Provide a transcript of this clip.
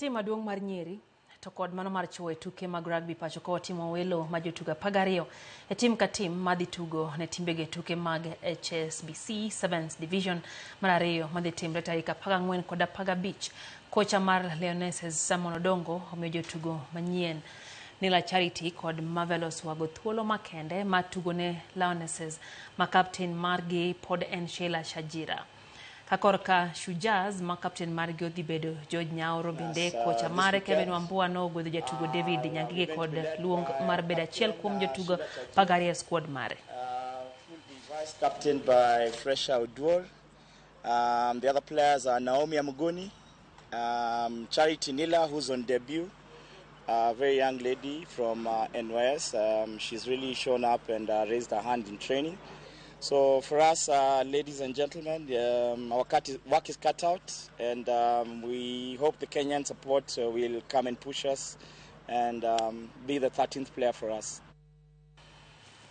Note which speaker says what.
Speaker 1: Tim maduong' mar nyiri to kod mano mar chwo e tuke mag rugby pacho ka watimo welo ma jotugo 12 e tim ka tim madhi tugo ne timbegi e tuke mag HSBC Sevens Division mar ariyo madhi timre tarik 14 kod 15. Kocha mar Lionesses Simon Odongo omiyo jotugo manyien Nila Charity kod Marvelous Wago thuolo makende mar tugo ne Lionesses ma kapten margi pod en Sheila Shajira. Ka korka Shujaz ma kapten margi odhi bedo George Nyaoro bende kocha mare Kevin Wambua nogwedho jatugo David Nyangige kod luong mar bedo achiel kuom jotugo 12 e squad mare.
Speaker 2: Vice captain by Fresha Oduor. The other players are Naomi Amugoni, Charity Nila, who's on debut, a very young lady from NYS. She's really shown up and raised her hand in training. So for us, ladies and gentlemen, our work is cut out, and we hope the Kenyan support will come and push us and be the 13th player for us.